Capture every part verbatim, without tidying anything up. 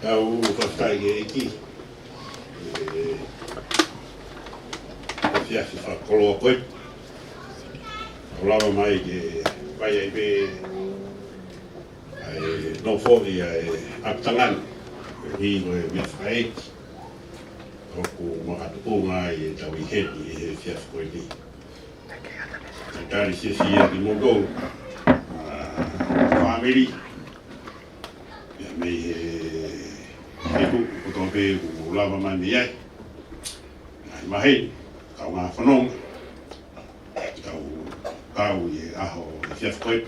Kau fakafetaʻi ki he ʻEiki. ʻE, efiafi fakakoloa ko ē. ʻOku lava mai ke fai ai pē ʻa e nofo ʻi he ʻapitanga ni. Koeʻuhi ko e meʻa fakaʻeiki ʻoku makatuʻunga ai ʻetau ʻi heni ʻi he efiafi ko eni. Talitali fiefia kimoutolu, ʻa, fāmili, pea mei he feituʻu kotoa pē ʻoku mou lava mai mei ai. Ngaahi maheni, kaungā fononga, kau, kau ʻi he ʻaho efiafi ko ē,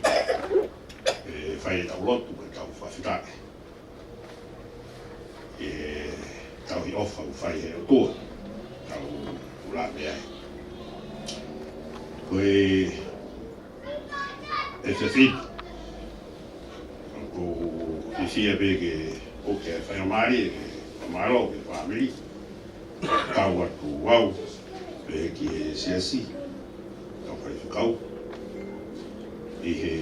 ʻe fai ʻetau lotu, ʻetau fakafetaʻi. ʻE tauhi ʻofa ʻoku fai he ʻOtua, tau lave ai. Ko e efiafi ni, ʻoku ou fiefia pē ke ʻoatu e faingamālie ke fakamālō ki he fāmili, kau atu au pē ki he siasi, kau faifekau, ʻi he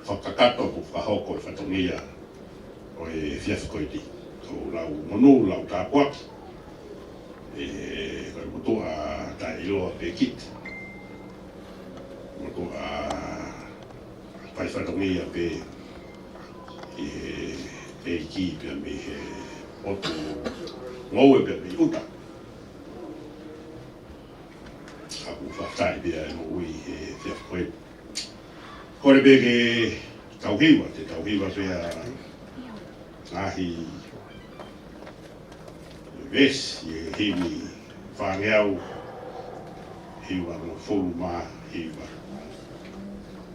fakakakato kuo fakahoko e fatongia ʻo e efiafi ko eni. Ko e lau monū, lau tāpuaki, ʻe, ko e motuʻa taʻeʻiloa pē kita. Motuʻa fai fatongia pē ʻi he ʻEiki pea mei he potu ngoue pea mei ʻuta. ʻOku fakafetaʻi pē ʻa e moʻui he efiafi ko ē. Kole pē ke tau hiva, te tau hiva pē ʻa e ngaahi veesi ʻi he himi fāngeau hiva hongofulu mā hiva.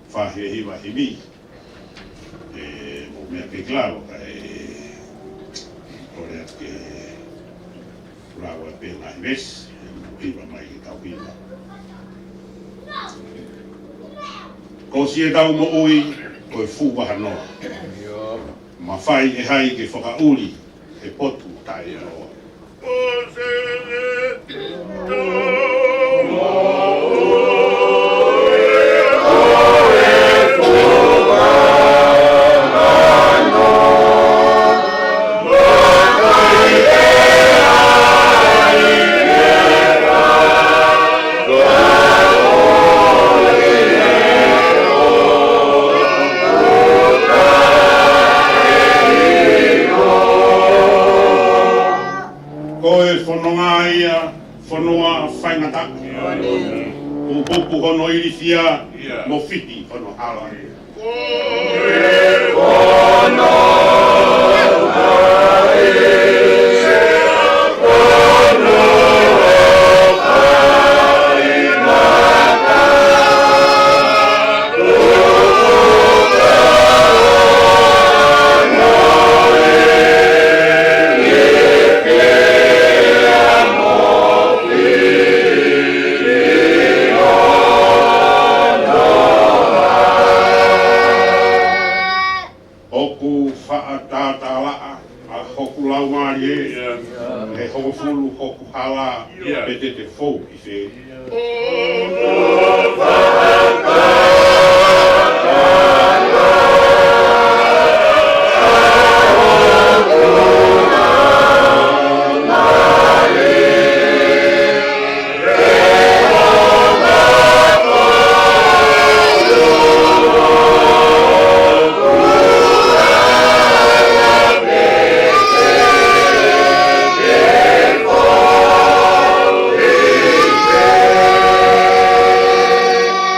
Fai e hiva himi. ʻE, mou meʻa pē ki lalo kae kole atu ke lau ʻa e pē ngaahi veesi, ʻe mou hiva mai ke tau hiva. Ko siʻetau moʻui ko e fuʻu vahanoa. Mafai ʻe hai ke fakaʻuli he potu taʻeʻiloa. Ko e fononga ia, fonua faingataʻa. Pupupu hono ilifia, mo fiti hono hala. ʻOku faʻa tātālaʻa ʻa hoku laumālie, ʻe hongofulu hoku hala, pe te te fou ki fē.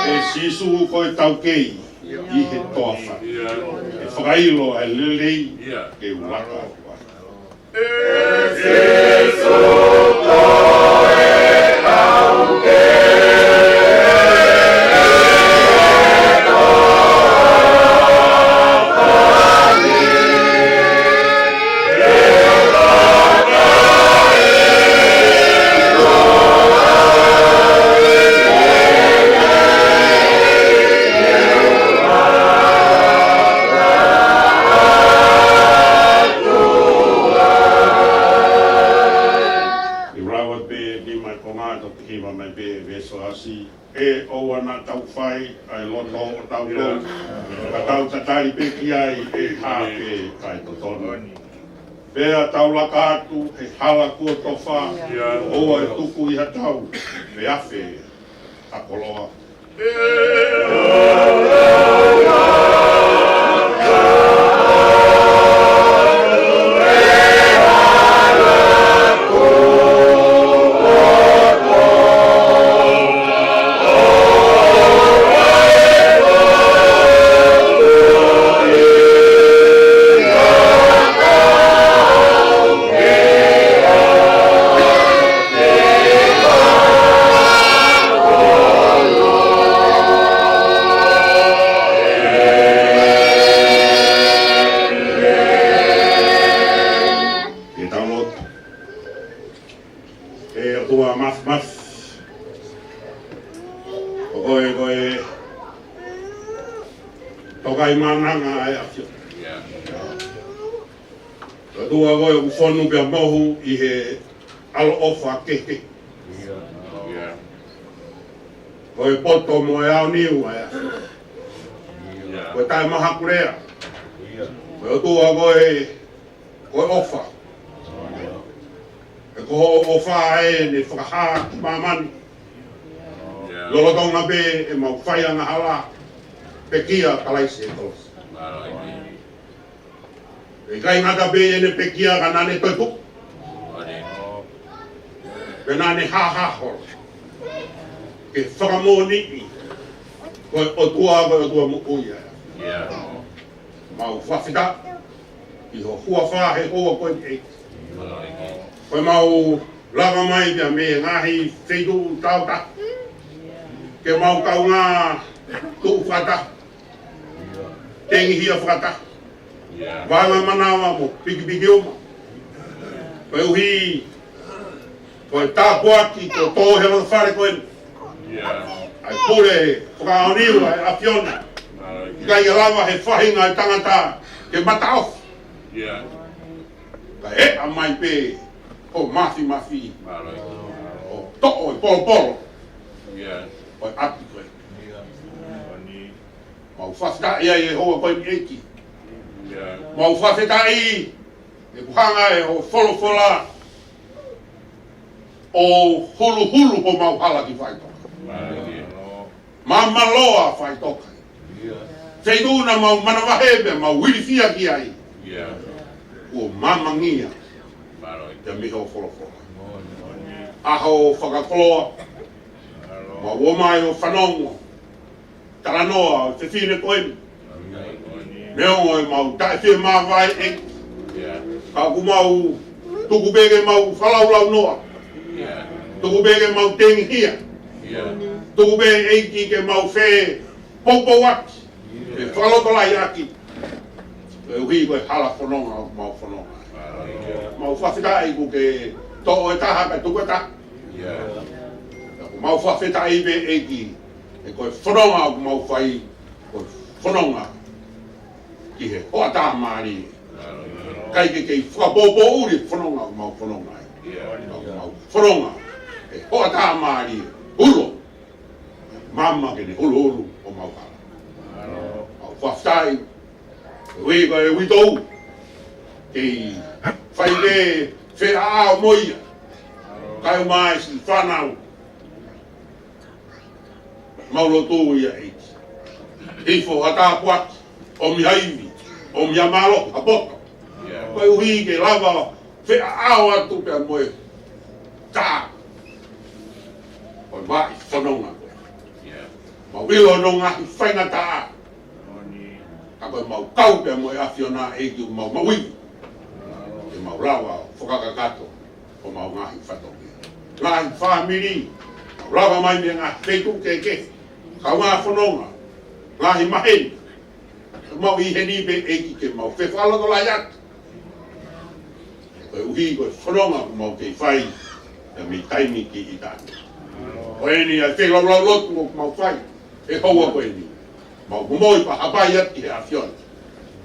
ʻE Sīsū ko e taukei ʻi he toafa. ʻE fakaʻilo ʻa e lelei ke u laka atu. Ka tau tatali pē ki ai ʻe hā pē kae totonu. Pea tau laka atu he hala kuo tofa, ʻoua ʻe tuku ʻi ha tau, pe afe ha koloa. Ke tau lotu. ʻE ʻOtua Māfimafi, ko koe ko e Tokaimaʻananga ʻa e ʻAfiona. Ko e ʻOtua ko e ʻoku fonu pea mohu ʻi he ʻaloʻofa kehekehe. Ko e poto mo e aoniu ʻa e ʻAfiona. Ko e taʻemahakulea. Ko e ʻOtua ko e ko e ʻofa. He ko hoʻo ʻofa ʻeni ʻe fakahā ki māmani. Lolotonga pē ʻemau fai angahala, pekia Kalaisi he kolosi. ʻIkai ngata pē ʻene pekia ka naʻa ne toetuʻu. Pea naʻa ne hāhā holo ke fakamoʻoniʻi ko e ʻOtua, ko e ʻOtua moʻui ʻa e ʻAfiona. Mau fakafetaʻi ʻi ho huafa he houa ko eni ʻEiki. Ko e mau lava mai pea mei he ngaahi feituʻu tāutaha ke mau kaungā tuʻu fakataha, tengihia fakataha, vanga manava mo pikipiki uma. Koeʻuhi ko e tāpuaki kuo tō he loto fale ko eni ʻa e pule fakaʻaoniu ʻa e ʻAfiona. ʻIkai ke lava he faʻahinga ʻo e tangata ke mataʻofa. Kae ʻomai pē ho Māfimafi ʻo toʻo e polopolo ʻo e ʻapi ko eni. Mau fakafetaʻi ai he houa ko eni ʻEiki. Mau fakafetaʻi he kuo hanga ʻe ho folofola ʻo huluhulu homau hala ki faʻitoka. Māmāloa faʻitoka. Feituʻu naʻa mau manavahē pea mau ilifia ki ai, kuo māmangia pea mei ho folofola. ʻAho fakakoloa, mau ō mai ʻo fanongo talanoa fefine ko eni. Neongo ʻemau taʻefiemāvae ʻEiki, ka ʻoku mau tuku pē ke mau fakalaulaunoa, tuku pē ke mau tengihia, tuku pē ʻEiki ke mau fepoupouaki, fefakalotolahiʻaki. Koeʻuhi ko e hala fononga ʻoku mau fononga. Mau fakafetaʻi kuo ke toʻo e taha kae tuku e taha. Mau fakafetaʻi pē ʻEiki he ko e fononga ʻoku mau fai ko e fononga ki he hoʻatā mālie. ʻIkai ke kei fakapoupouʻi e fononga ʻoku mau fononga ai. Mau fononga he hoʻatā mālie. Ulo. Māmā ke ne huluhulu homau hala. Mau fakafetaʻi he ui ko e uitou kei fai pē feʻaʻao mo ia. Kae ʻumaʻā siʻi fānau. Mau lotu ia ʻEiki. Hifo ha tāpuaki, ʻomi ha ivi, ʻomi ha mālohi, ha poto. Koeʻuhi ke lava feʻaʻao atu pea mo e tā ʻo e vaʻa fononga. Mau ʻilo hono ngaahi faingataʻa. Ka ko e mau kau pea mo e ʻAfiona ʻEiki ʻoku mau maʻu ivi. Ke mau lava fakakakato homau ngaahi fatongia. Ngaahi fāmili, mau lava mai mei he ngaahi feituʻu kehekehe, kaungā fononga, ngaahi maheni. Mau ʻi heni pē ʻEiki ke mau fefakalotolahi atu. Koeʻuhi ko e fononga ʻoku mau kei fai, pea mei taimi ki ʻitāniti. Ko eni ʻa e feilaulau lotu ʻoku mau fai he houa ko eni. Mau momoi pea hapai atu ki he ʻAfiona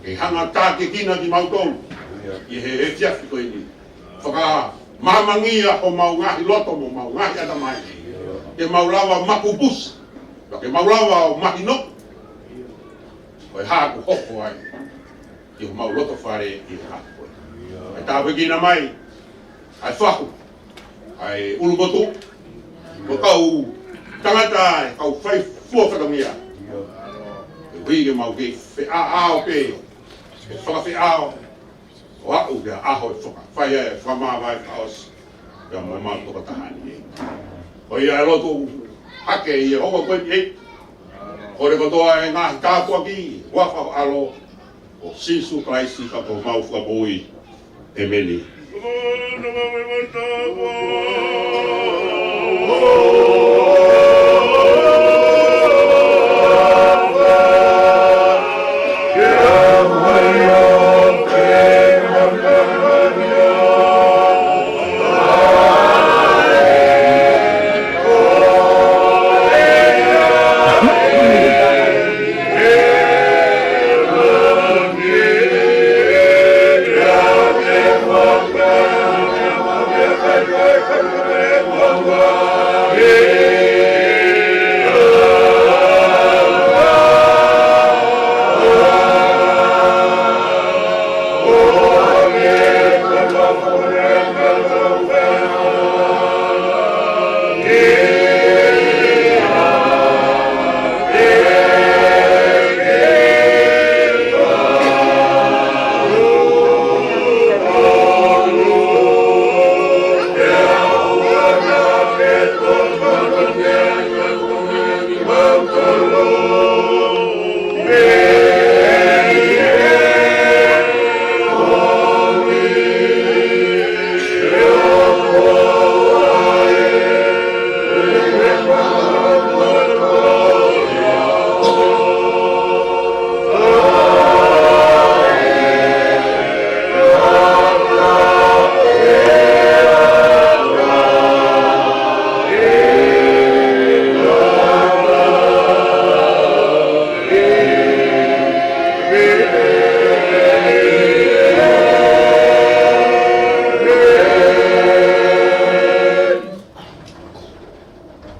ke hanga ʻo tākiekina kimautolu ʻi he efiafi ko eni. Fakamāmangia homau ngaahi loto mo homau ngaahi ʻatamai, ke mau lava makupusi, pea ke mau lava ʻo mahino Ko e hā ʻoku hoko ai ʻi homau loto fale ʻi he ʻaho ko eni. ʻE tāpuekina mai ʻa e fahu, ʻa e ʻulumotuʻa, mo e kau tangata, ʻa e kau fai fua fatongia. Koeʻuhi ke mau kei feʻaʻao pē, ke fakafeʻao, ʻo aʻu ki he ʻaho ʻe fakafai ai e fakamāvae fakaʻosi, pea mo homau tokotaha ni. Ko ia ʻe lotu hake ʻi he ʻaho ko eni, ʻe kole kotoa e ngaahi tāpuaki, huafa ho ʻAlo, ko Sīsū Kalaisi ka ko homau Fakamoʻui. ʻĒmeni.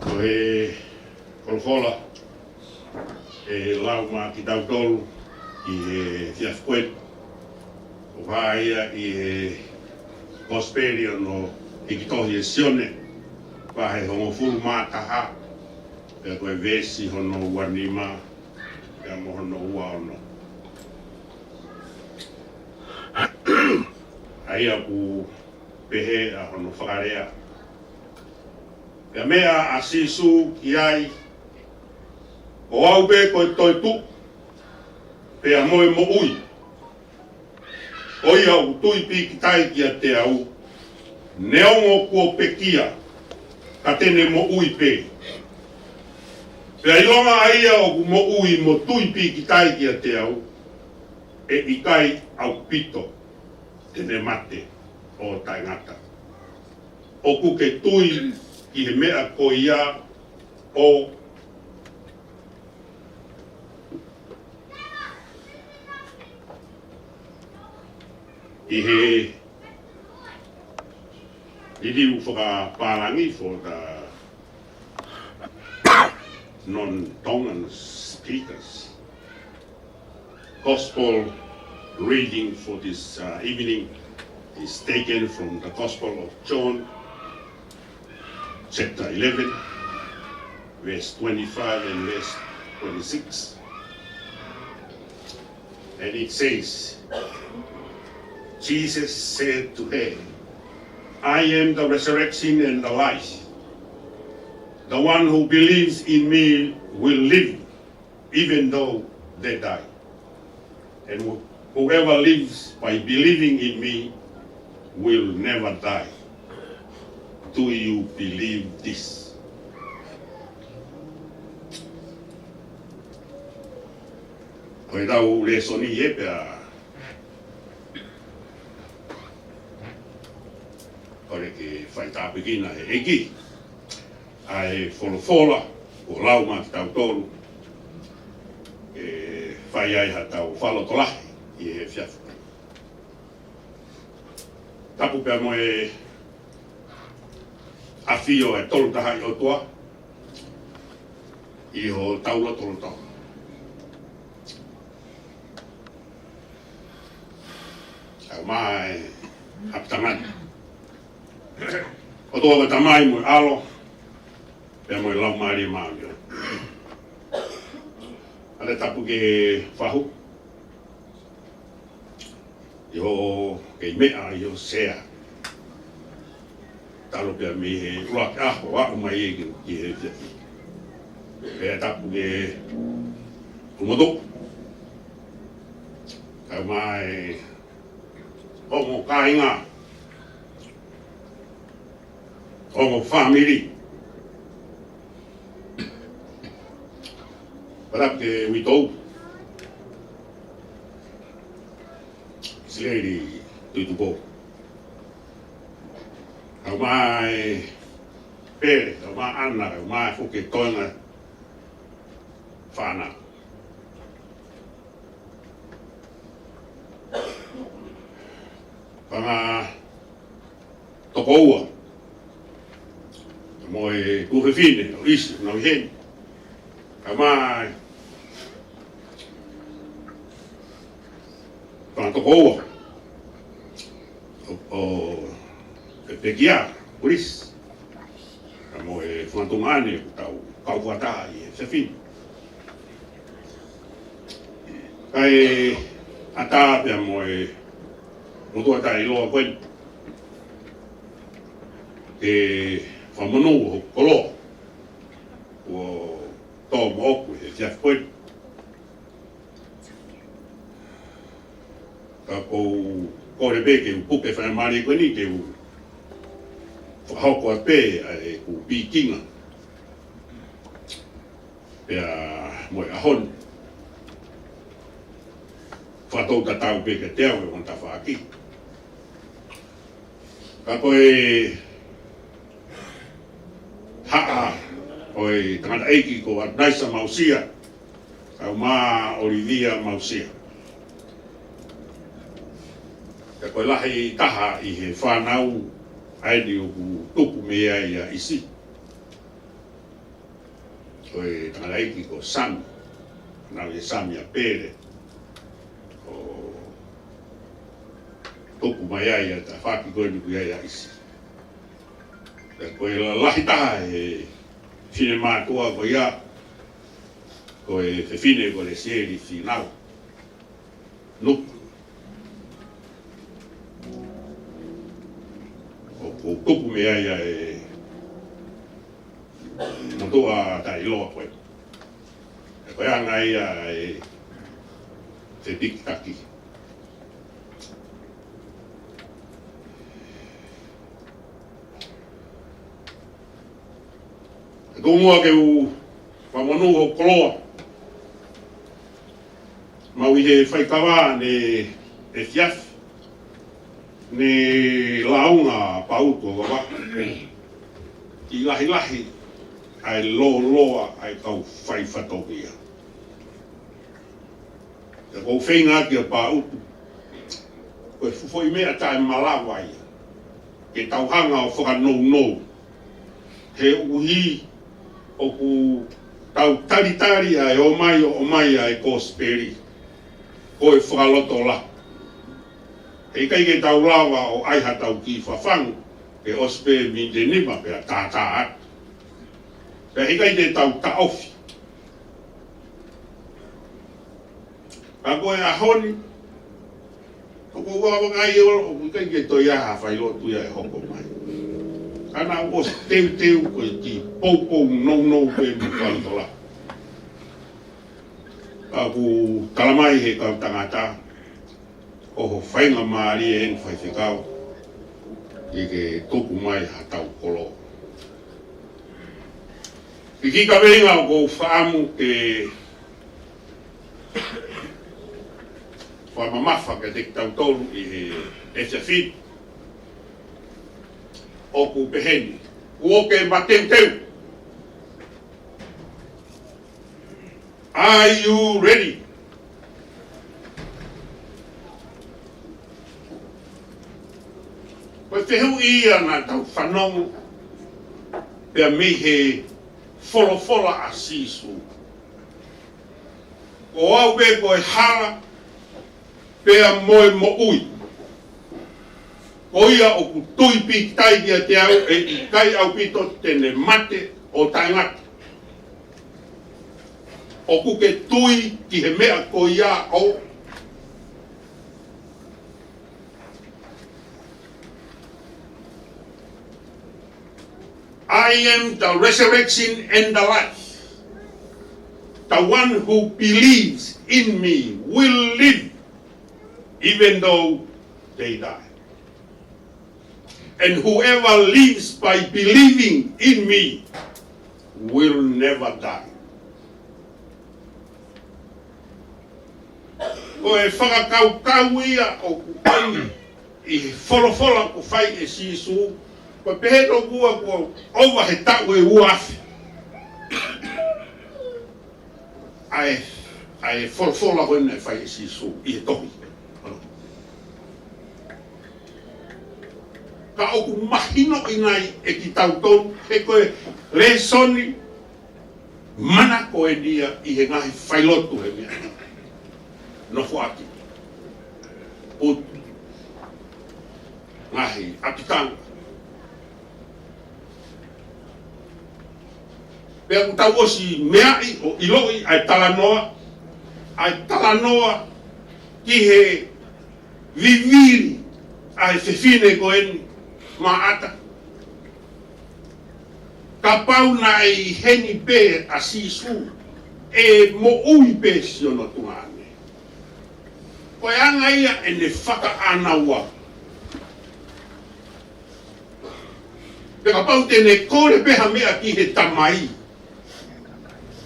Ko e folofola ʻe lau maʻa kitautolu ʻi he efiafi ko eni, ʻoku hā ia ʻi he Kosipeli hono hiki tohi ʻe Sione, vahe hongofulu mā taha, pea ko e veesi hono ua nima, pea mo hono ua ono. ʻA ia ʻoku pehē ʻa hono fakalea: Pea meʻa ʻa Sīsū ki ai, Ko au pē ko e toetuʻu, pea mo e moʻui. Ko ia ʻoku tui pīkitai kiate au, neongo kuo pekia, ka te ne moʻui pē. Pea ʻilonga ʻa ia ʻoku moʻui mo tui pīkitai kiate au, ʻe ʻikai ʻaupito te ne mate ʻo taʻengata. ʻOku ke tui ki he meʻa ko ia ʻo ʻI he liliu fakapālangi for the non-Tongan speakers, Gospel reading for this uh, evening is taken from the Gospel of John, chapter eleven, verse twenty-five and verse twenty-six. And it says, Jesus said to her, I am the resurrection and the life. The one who believes in me will live even though they die. And wh- whoever lives by believing in me will never die. Do you believe this? Ko e tau lēsoni ē pea ʻoku ke fai tāpuekina he ʻEiki ʻa e folofola kuo lau maʻa kitautolu, ʻe fai ai ha tau fakalotolahi ʻi he efiafi. Tapu pea mo e ʻafio ʻa e Tolu Tahaʻi ʻOtua ʻi hotau lotolotonga. Mai, ʻapitangata. ʻOtua ko e Tamai mo e ʻAlo, pea mo e Laumālie Māʻoniʻoni. ʻOfa atu ki he fahu, ʻi hoʻo kei meʻa, ʻi hoʻo sea. Talu pea mei he ʻuluaki ʻaho ʻo aʻu mai ki, ki he efiafi. Pea ʻofa atu ki he kumoto. Kae ʻumaʻā hoʻomo kāinga, hoʻomo fāmili. ʻOfa atu ki he uitou, ʻIsileli Tuʻitupou. Kae ʻumaʻā Pele, kae ʻumaʻā ʻAna, kae ʻumaʻā foki e toenga fānau. Fanga tokoua mo e tuofefine ʻo ʻIsi, nau ʻi heni. Kae ʻumaʻā fanga tokoua ʻo, ʻo e pekia, Polisi, pea mo e fanga tuongaʻane ʻoku tau kau fakataha ʻi he efiafi ni. Kae ʻatā pea mo e motuʻa taʻeʻiloa ko eni, ke fakamonū hoku koloa kuo tō moʻoku he efiafi ko eni. Ka ʻoku ou kole pē ke u puke faingamālie ko eni ke u fakahoko atu pē ʻa ʻeku pikinga pea mo e ʻaho ni. Fakatou tatau pē kiate au e ongo tafaʻaki. Ka ko e haʻa ʻo e tangataʻeiki ko ʻAtunaisa Mausia, kae ʻumaʻā ʻOlivia Mausia. Pea ko e lahi taha ʻi he fānau ʻa eni ʻoku tupu mei ai ʻa ʻIsi, ko e tangataʻeiki ko Sami. Nau ʻi he Sami ʻa Pele, ʻo tupu mai ai ʻa e tafaʻaki ko eni ʻoku ʻi ai ʻa ʻIsi. Pea ko e lahi taha he finemātuʻa ko ia, ko e fefine ko Lesieli Fīnau Nuku. ʻOku tupu mei ai ʻa e motuʻa taʻeʻiloa ko ē. Ko e anga ia ʻa e fepikitaki. Tuku muʻa ke u fakamonū hoku koloa maʻu ʻi he faikava ʻanenai efiafi, ne lāunga Pautu ʻo Vavaʻu ki he lahilahi ʻa e lōloa ʻa e kau faifatongia. Pea ʻoku ou feinga ʻia Pautu, ko e fuʻu foʻi meʻa taʻemalava ia ke tau hanga ʻo fakanounou, he ʻuhi ʻoku tau talitali ʻa e ʻomai ʻo ʻomai ʻa e kosipeli ko e fakalotolahi. Heʻikai ke tau lava ʻo ʻai haʻatau kiʻi fafangu, ke ʻosi pē miniti ʻe nima pea tātā atu. Pea heʻikai ke tau taʻofi. Ka ko e ʻaho ni, ʻoku ou vakai ʻo ʻoku ʻikai ke toe ʻi ai ha failotu ia ʻe hoko mai. Ka naʻa ku ʻosi teuteu ko e kiʻi poupou nounou pē mo e fakalotolahi. Ka ʻoku talamai he kau tangata, ko ho faingamālie eni faifekau, ke ke tuku mai haʻatau koloa. Ki he kiʻi kaveinga ʻoku ou fakaʻamu ke fakamamafa kiate kitautolu ʻi he efiafi ni, ʻoku peheni: Kuo ke mateuteu? Are you ready? Ko e fehuʻi ia naʻa tau fanongo pea mei he folofola ʻa Sīsū. Ko au pē ko e hala pea mo e moʻui. Ko ia ʻoku tui pīkitai kiate au, ʻe ʻikai ʻaupito te ne mate ʻo taʻengata. ʻOku ke tui ki he meʻa ko ia ʻo? I am the resurrection and the life. The one who believes in me will live even though they die. And whoever lives by believing in me will never die. Ko e fakakaukau ia ʻoku ʻi he folofola kuo fai ʻe Sīsū, ko e pehē tokua kuo ʻova he taʻu ʻe ua afe ʻa e, ʻa e folofola ko ena naʻe fai ʻe Sīsū ʻi he tohi. Ka ʻoku mahinoʻi nai ʻe kitautolu, he ko e lēsoni manako eni ia ʻi he ngaahi failotu he meʻa ni. Nofoʻaki. Putu. Ngaahi ʻapitanga. Pea ʻoku tau ʻosi meaʻi ʻo ʻiloʻi ʻa e talanoa, ʻa e talanoa ki he vivili ʻa e fefine ko eni, Maʻata. Kapau naʻe ʻi heni pē ʻa Sīsū, ʻe moʻui pē siʻono tuongaʻane. Ko e anga ia ʻene fakaʻānaua. Pea kapau te ne kole pē ha meʻa ki he Tamai,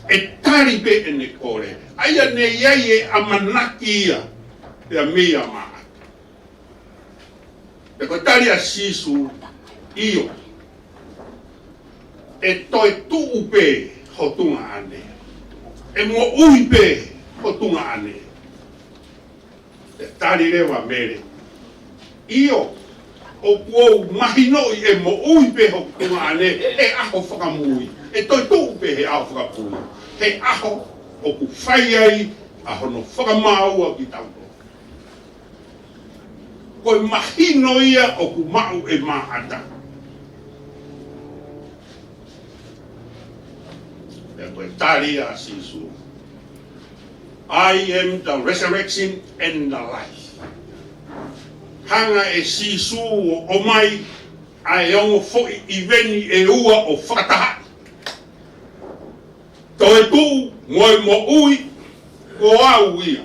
ʻe tali pē ʻene kole. ʻA ia naʻe ʻi ai e ʻamanaki ia, pea mei a Maʻata. Pea ko e tali ʻa Sīsū, ʻio. ʻE toetuʻu pē ho tuongaʻane. ʻE moʻui pē ho tuongaʻane. ʻE tali leva ʻa Mele, ʻio, ʻoku ou mahinoʻi ʻe moʻui pē hoku tuongaʻane he ʻaho fakamui. ʻE toetuʻu pē he ʻaho fakamui. He ʻaho ʻoku fai ai ʻa hono fakamāua kitautolu. Ko e mahino ia ʻoku maʻu ʻe Maʻata. Pea ko e tali ʻa Sīsū, I am the resurrection and the life. Hanga ʻe Sīsū ʻo ʻomai ʻa e ongo foʻi ʻiveni ʻe ua ʻo fakatahaʻi. Toetuʻu mo e moʻui, ko au ia.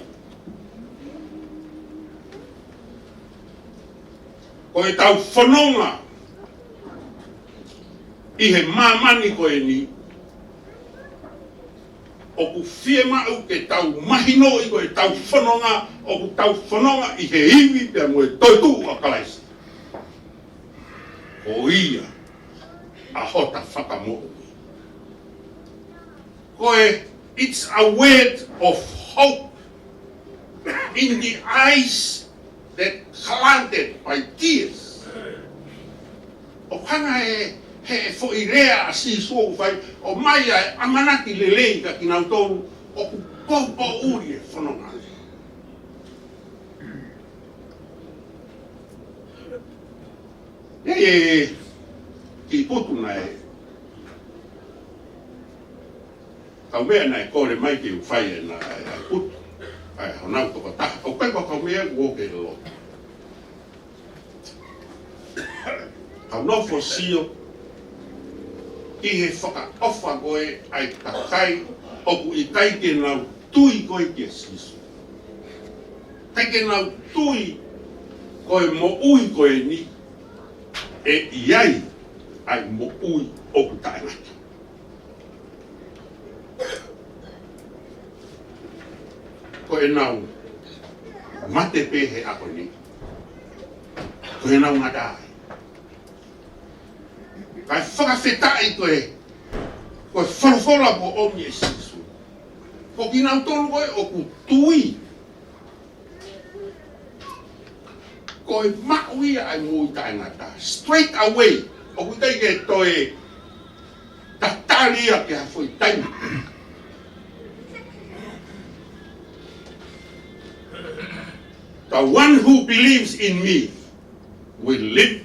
Ko ʻetau fononga ʻi he māmani ko eni, ʻoku fiemaʻu ke tau mahinoʻi ko ʻetau fononga, ʻoku tau fononga ʻi he ivi pea mo e toetuʻu ʻa Kalaisi. Ko ia ʻa hota fakamoʻui. Ko e, it's a word of hope in the eyes that clouded by tears. ʻOku hanga ʻe he, he foʻi lea ʻa Sīsū ʻo fai, ʻomai ʻa e ʻamanaki lelei kia kinautolu ʻoku poupou ʻuli e fononga. ʻI he kiʻi putu naʻe, kaumeʻa naʻe kole mai ke u fai ʻena ʻa e putu, ʻa e honau tokotaha, ʻoku ʻikai ko e kaumeʻa kuo ke lo. Kau nofo sio ki he fakaʻofa ko ē ʻa e kakai ʻoku ʻikai ke nau tui ko ē kia Sīsū. ʻIkai ke nau tui ko e moʻui ko eni ʻe ʻi ai ʻa e moʻui ʻoku taʻengata. Ko ʻenau mate pē he ʻaho ni, ko ʻenau ngata ai. Kae fakafetaʻi ko e, ko e folofola kuo ʻomi ʻe Sīsū. Ko kinautolu ko ē ʻoku tui, ko e maʻu ia ʻa e moʻui taʻengata. Straight away. ʻOku ʻikai ke toe tatali ia ki ha foʻi taimi. The one who believes in me will live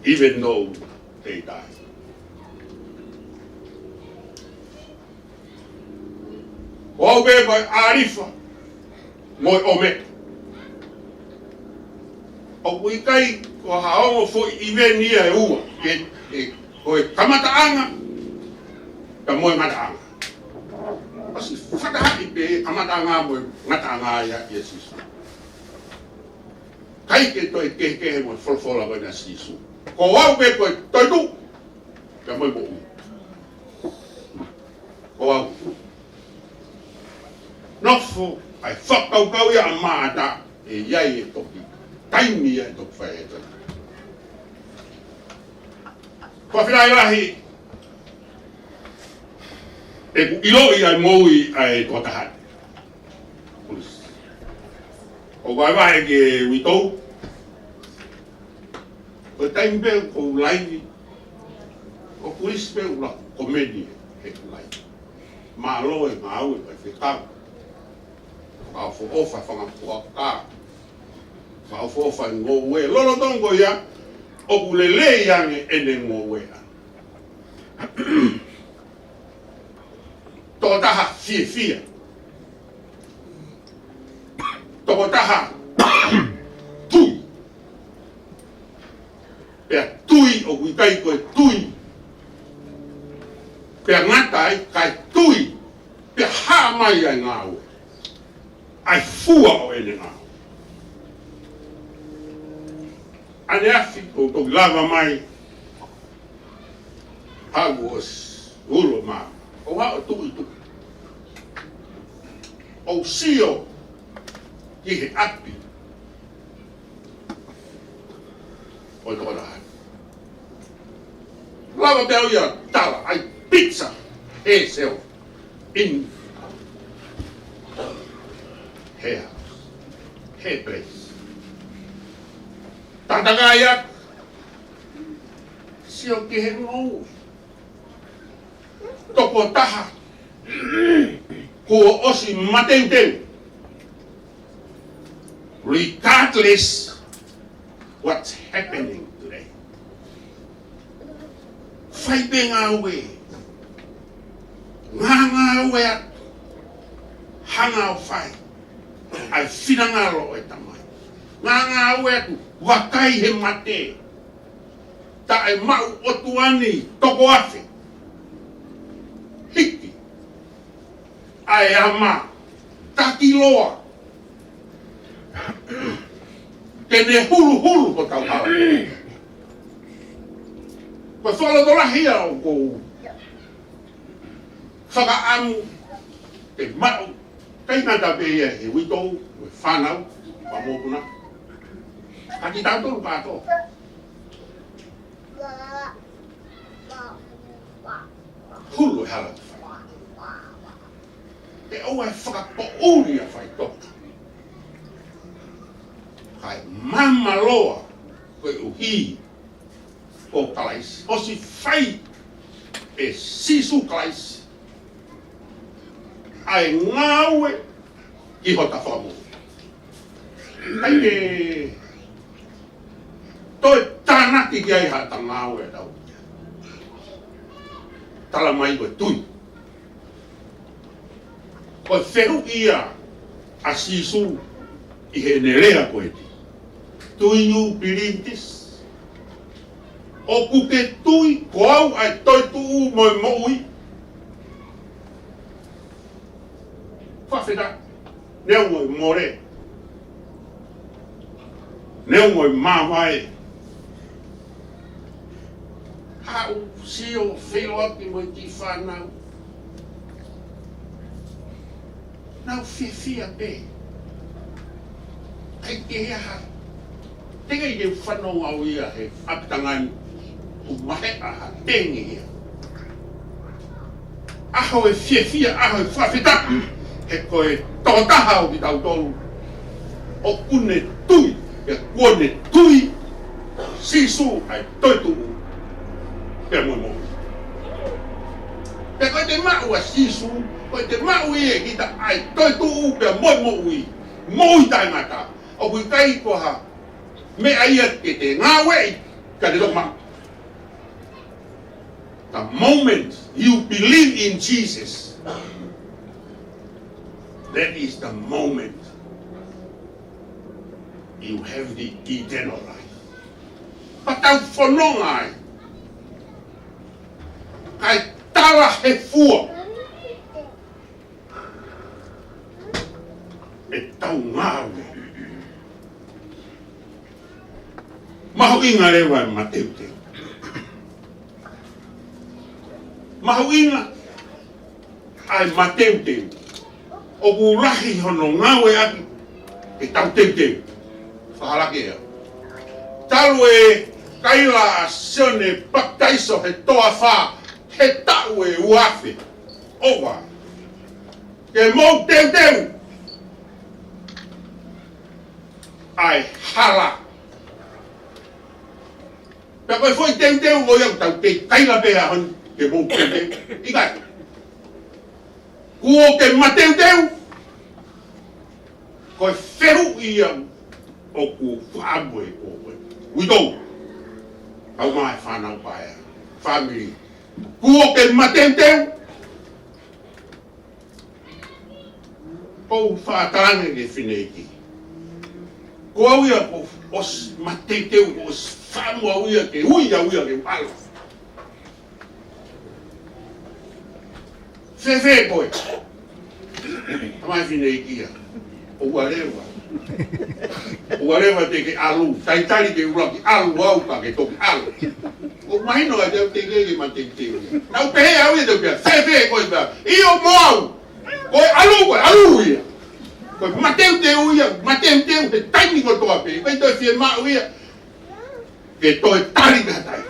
even though they die. Ko au pē ko e ʻAlifa mo e ʻOmeka. ʻOku ʻikai ko ha ongo foʻi ʻiveni ia ʻe ua, ʻe, ʻe, ko e kamataʻanga, ka mo e ngataʻanga. ʻOsi fakahā pē kamataʻanga mo e ngataʻanga ia ʻia Sīsū. ʻIkai ke toe kehekehe mo e folofola ko ena ʻa Sīsū. Ko au pē ko e toetuʻu, ka mo e moʻui. Ko au. Nofo ai fakakaukau ia ʻa Māʻata, ʻe ʻi ai e toki taimi ia ʻe toki fai e toki. Fakafetaʻi lahi, ʻeku ʻiloʻi ʻa e moʻui ʻa e tokotaha. ʻO vaevae ki he uitou. Ko e taimi pē ʻoku ou laivi, ko Kulisi pē ʻoku laku komeni he ʻeku laivi. Mālō e ngāue ʻa e faifekau. Fakaʻofoʻofa e fanga puaka. Fakaʻofoʻofa e ngoue. Lolotonga ia, ʻoku lelei ange ʻene ngoue. Tokotaha fiefia. Tokotaha tui. Pea tui ʻoku ʻikai ko e tui pea ngata ai, kae tui pea hā mai ai e ngāue. ʻA e fua ʻo ʻene ngāue. ʻAneafi ʻoku ou toki lava mai, haʻu ʻo ulo mā, ʻo haʻu ʻo tuʻituʻi. ʻO sio ki he ʻapi ʻo e tokotaha. Lava pē au ia tala, I picture herself in her house, her place. Tataka ia, sio ki he ngoue. Tokotaha kuo ʻosi mateuteu. Regardless what's happening today. Fai pē ngāue. Ngāngāue atu. Hanga ʻo fai ʻa e finangalo ʻo e Tamai. Ngāngāue atu. Vakai he mate. Taʻemaʻu ʻOtua ni toko afe. Hiki ʻa e ama takiloa ke ne huluhulu hotau hala. Ko e fakalotolahi ia ʻoku ou fakaʻamu ke maʻu, ʻikai ngata pē ia he uitou, he fānau, mo e mokopuna, ka kitautolu kātoa. Hulu e hala. Ke ʻoua ʻe fakapoʻuli ʻa e faʻitoka. Kae māmāloa koeʻuhi ko Kalaisi. ʻOsi fai ʻe Sīsū Kalaisi ʻa e ngāue ki hota fakamoʻui. ʻIkai ke toe tānaki ki ai haʻata ngāue ʻatautolu. Tala mai ko e tui. Ko e fehuʻi ia ʻa Sīsū ʻi heʻene lea ko eni. Do you believe this? ʻOku ke tui ko au ʻa e toetuʻu mo e moʻui? Fakafetaʻi. Neongo e mole. Neongo e mavae. Haʻu ʻo sio feʻiloaki mo e kiʻi fānau. Nau fiefia pē. ʻIkai ke ʻi ai ha, teʻeki ai ke fanongo au ia he ʻapitanga ni ʻoku maheʻa ha tenge ia. ʻAho ʻo e fiefia, ʻaho ʻo e fakafetaʻi, he ko e tokotaha ʻo kitautolu ʻoku ne tui, ʻa ia kuo ne tui Sīsū ʻa e toetuʻu pea mo e moʻui. Pea ko ʻete maʻu ʻa Sīsū, ko ʻete maʻu ia ʻe kita ʻa e toetuʻu pea mo e moʻui, moʻui taʻengata. ʻOku ʻikai ko ha meʻa ia ke te ngāueʻi, ka te toki maʻu. The moment you believe in Jesus, that is the moment you have the eternal life. Pea tau fononga ai, kae tala he fua ʻetau ngāue. Mahuʻinga leva e mateuteu. Mahuʻinga ʻa e mateuteu. ʻOku lahi hono ngāueʻaki ke tau teuteu. Fakalake ia. Talu e kaila ʻa Sione Papitaiso he toafa he taʻu ʻe ua afe ʻova, ke mou teuteu ʻa e hala. Pea ko e foʻi teuteu ko ia ʻoku tau kei kaila pē he ʻaho ni ke mou teuteu. ʻIkai. Kuo ke mateuteu. Ko e fehuʻi ia ʻoku fakamoe ko koe. Uitou. Kau mai fānau paea. Family. Kuo ke mateuteu. Ko u fakatalange ke fineʻeiki. Ko au ia ko ʻosi mateuteu, ko ʻosi fakamoe au ia ke ui au ia ke u ʻalu. Fēfē koe? Tamai fineʻeiki ia. ʻOua leva. ʻOua leva te ke ʻalu. Talitali ke u ʻuluaki ʻalu au ka ke toki ʻalu. ʻOku mahino ʻa e teuteu ke mateuteu ia. Naʻa ku pehē au ia te u pehē, fēfē koe pea. ʻIo mo au. Ko e ʻalu, ko e ʻalu ia. Ko e mateuteu ia, mateuteu he taimi kotoa pē. Ko e toe fiemaʻu ia ke toe tali ka tai.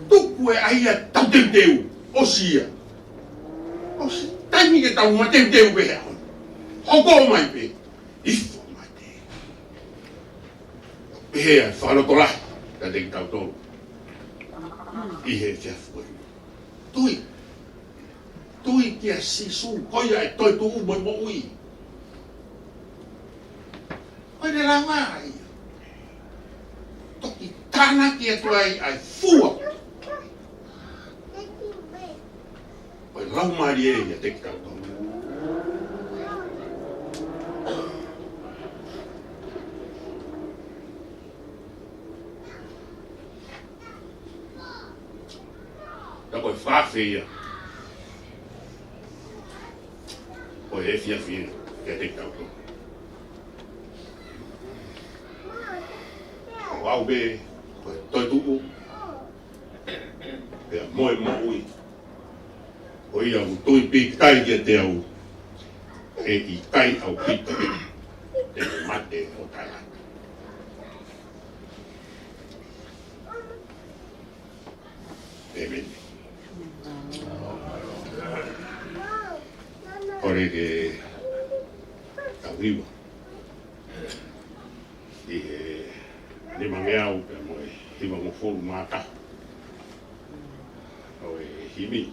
Tuku e ʻai ia tau teuteu, ʻosi ia. ʻOsi taimi ke tau mateuteu pē he ʻaho ni. Hoko mai pē, ifo mai pē. Pehē ʻa e fakalotolahi kiate kitautolu ʻi he efiafi ko eni. Tui. Tui kia Sīsū, ko ia e toetuʻu mo e moʻui. Ko e lelava ia. Toki tānaki atu ai ʻa e fua. Ko e laumālie ia te kitautolu. Ka ko e fakaafeʻi ia ʻo e efiafi ni kiate kitautolu. Ko au pē, ko e toetuʻu, pea mo e moʻui. Ko ia ʻoku tui pīkitai kiate au, ʻe ʻikai ʻaupito te ne mate ʻo taʻengata. ʻĒmeni. Kole ke tau hiva ʻi he nimangeau pea mo e hivangofulu mā taha ʻo e himi.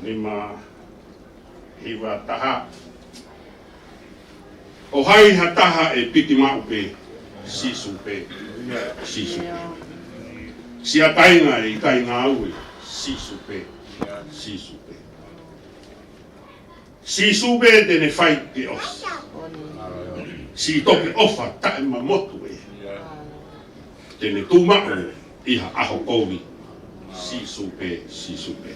Nima hiva taha. Ko hai ha taha ʻe piki maʻu pē? Sīsū pē. Sīsū pē. Siʻa kāinga ʻe ʻikai ngāue. Sīsū pē. Sīsū pē. Sīsū pē te ne fai ke ʻosi. Siʻi toki ʻofa taʻemamotu ē te ne tuʻu maʻu ʻi ha ʻaho kovi. Sīsū pē, Sīsū pē.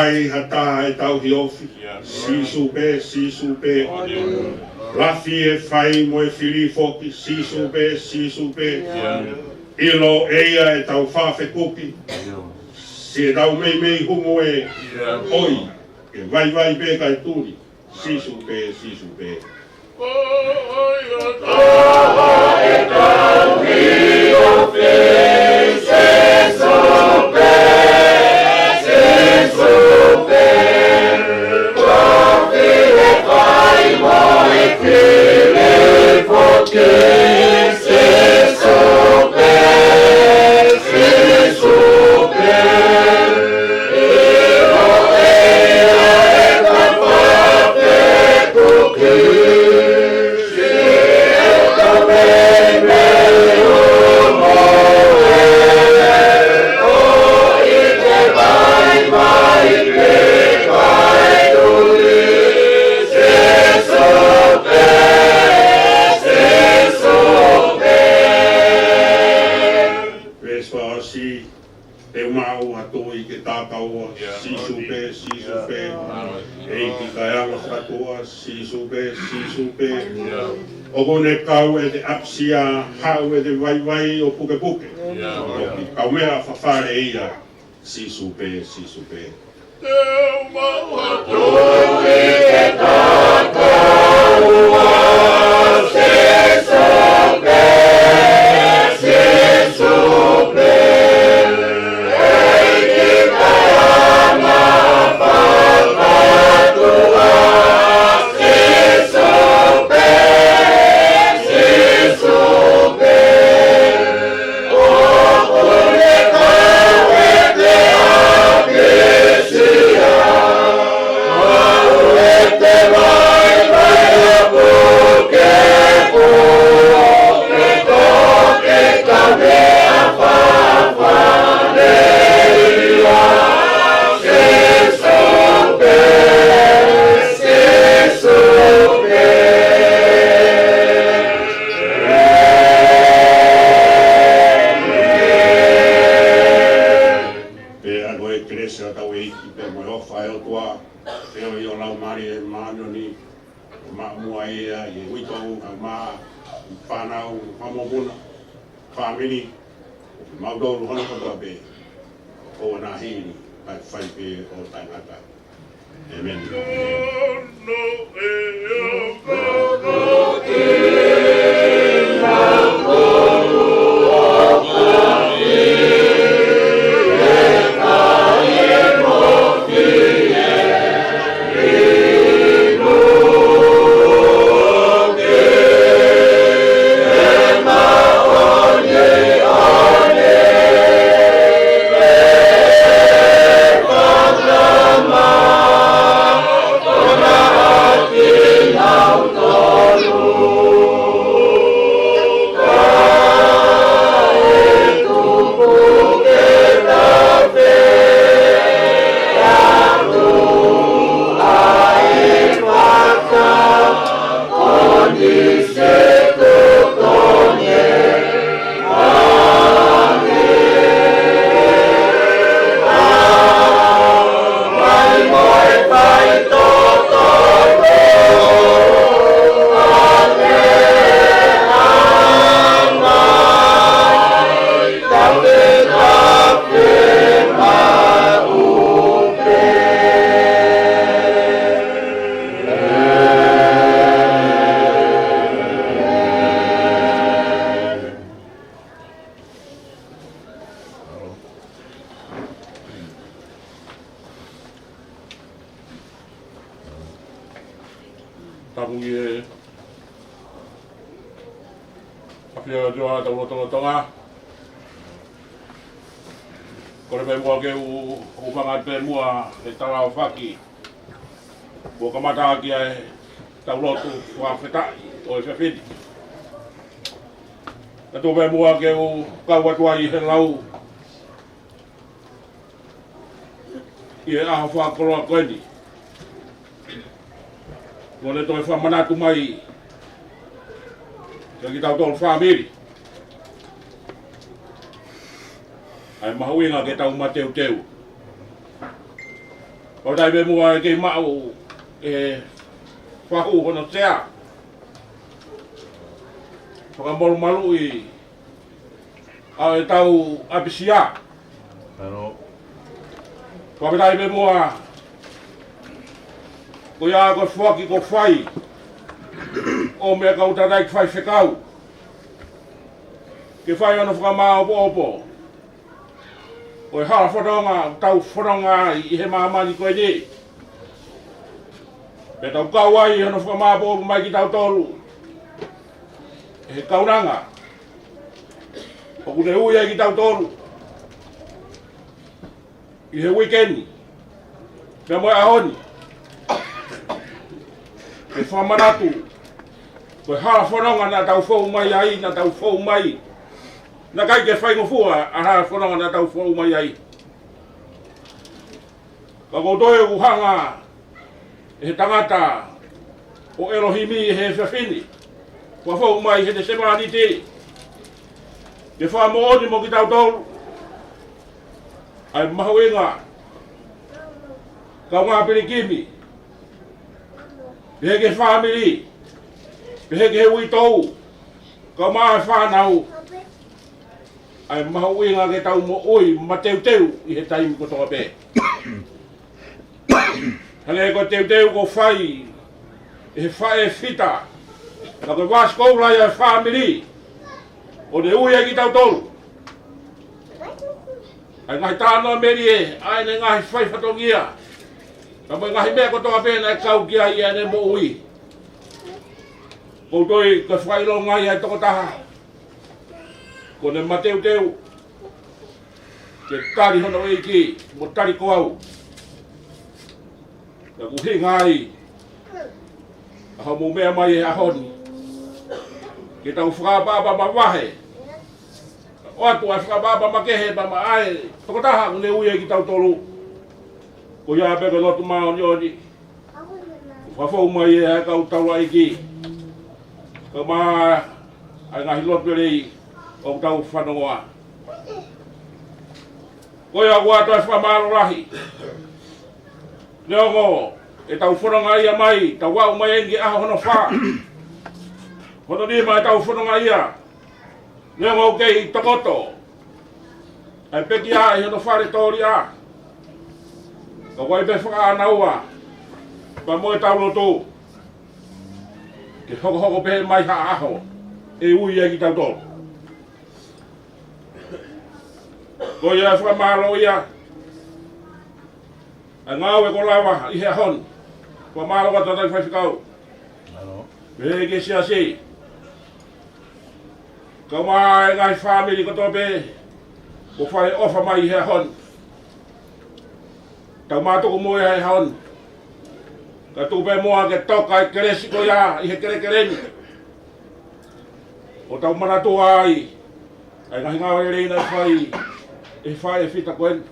ʻai ha taha ʻe tauhi ofi. Sīsū pē, Sīsū pē. Lafi e fai mo e fili foki, Sīsū pē, Sīsū pē. ʻIlo ʻe ia ʻetau fafekuki. Siʻetau meimei humu ē, ʻoi, ke vaivai pē kae tuli. Sīsū pē, Sīsū pē. Veesi fā ʻosi, te u maʻu ha tui ke takaua, Sīsū pē, Sīsū pē. ʻEiki kae anga fakatua, Sīsū pē, Sīsū pē. ʻOku ne kau ʻete ʻapisia, haʻu ʻete vaivai ʻo pukepuke. ʻOku kaumeʻa fafale ia, Sīsū pē, Sīsū pē. Pea ko e kelesi ʻa hotau ʻEiki pea mo e ʻofa ʻa e ʻOtua, feohi ʻo e Laumālie Māʻoniʻoni, ʻo maʻu muʻa ia ʻi he uitou kae ʻumaʻā ʻa e fānau, fanga mokopuna, fāmili, ʻo kimautolu hono kotoa pē, ʻo ʻoua naʻa hili, kae fai pē ʻo taʻengata. ʻĒmeni. Tapu ʻi he ʻafio ʻa e ʻOtua ʻi hotau lotolotonga. Kole pē muʻa ke u, u hūfanga pē muʻa he talaʻofa kuo kamata ʻaki ʻa ʻetau lotu fakafetaʻi ʻo e efiafi ni. Kae tuku pē muʻa ke u kau atu ai he lau ʻi he ʻaho fakakoloa ko eni. Kuo ne toe fakamanatu mai kiate kitautolu fāmili ʻa e mahuʻinga ke tau mateuteu. ʻOku ʻi ai pē muʻa e kei maʻu e fahu hono sea. Fakamolumaluʻi ʻa e tau ʻapisia. Fakafetaʻi pē muʻa ko ia ko e foaki ko fai ʻo meʻa kau tatai ki faifekau ke fai hono fakamāopoopo ʻo e hala fononga ʻoku tau fononga ai ʻi he māmani ko eni. Pea tau kau ai hono fakamāopoopo mai kitautolu ʻe he kaunanga ʻoku ne ui ai kitautolu ʻi he uike ni pea mo e ʻaho ni. Ke fakamanatu ko e hala fononga naʻa tau fou mai ai, naʻa tau fou mai. Naʻe ʻikai ke faingofua ʻa e hala fononga naʻa tau fou mai ai. Ka ʻoku ou tui ʻoku hanga ʻe he tangata ʻo ʻElohimi ʻi he efiafi ni, ʻo fou mai he te semāniti ke fakamoʻoni mo kitautolu ʻa e mahuʻinga, kaungā pilikimi, pehē ki he fāmili, pehē ki he uitou, kae ʻumaʻā e fānau, ʻa e mahuʻinga ke tau moʻui mateuteu ʻi he taimi kotoa pē. Hangē ko e teuteu ʻoku fai ʻe he faʻē fita, ka ko e vāsikoula ia ʻo e fāmili, ʻo ne ui ai kitautolu. ʻA e ngaahi talanoa melie, ʻa ʻene ngaahi fai fatongia, ka mo e ngaahi meʻa kotoa pē naʻe kau ki ai ʻene moʻui. ʻOku ou tui ko e fakaʻilonga ia ʻa e tokotaha kuo ne mateuteu ke tali hono ʻEiki mo tali ko au. Pea ʻoku ʻuhinga ai ʻa hoʻomou meʻa mai he ʻaho ni ke tau fakaʻapaʻapa mavahe, ʻoatu ʻa e fakaʻapaʻapa makehe pea maʻa e tokotaha kuo ne ui ai kitautolu. Ko ia pē ko e lotu māʻoniʻoni ʻoku fakafou mai ʻe he kau taulaʻeiki, kae ʻumaʻā ʻa e ngaahi lotu lelei ʻoku tau fanongoa. Ko ia ʻoku ʻoatu ʻa e fakamālō lahi. Neongo ʻetau fononga ia mai, tau aʻu mai eni ki he ʻaho hono fā, hono nima ʻetau fononga ia. Neongo ʻoku kei tokoto ʻa e pekia ʻi hono fale tōliʻa, ka ʻoku ʻi ai pē fakaʻānaua pea mo ʻetau lotu ke hokohoko pehē mai ha ʻaho ʻe ui ai kitautolu. Ko ia ʻa e fakamālō ia ʻa e ngāue kuo lava ʻi he ʻaho ni. Fakamālō atu ki he faifekau, pehē ki he siasi, kae ʻumaʻā e ngaahi fāmili kotoa pē kuo fai ʻofa mai ʻi he ʻaho ni. Tau mātuku mo ia he ʻaho ni, ka tuku pē muʻa ke toka e kelesi ko ia ʻi he kelekele ni, ʻo tau manatua ai ʻa e ngaahi ngāue lelei naʻe fai ʻe he faʻē fita ko eni.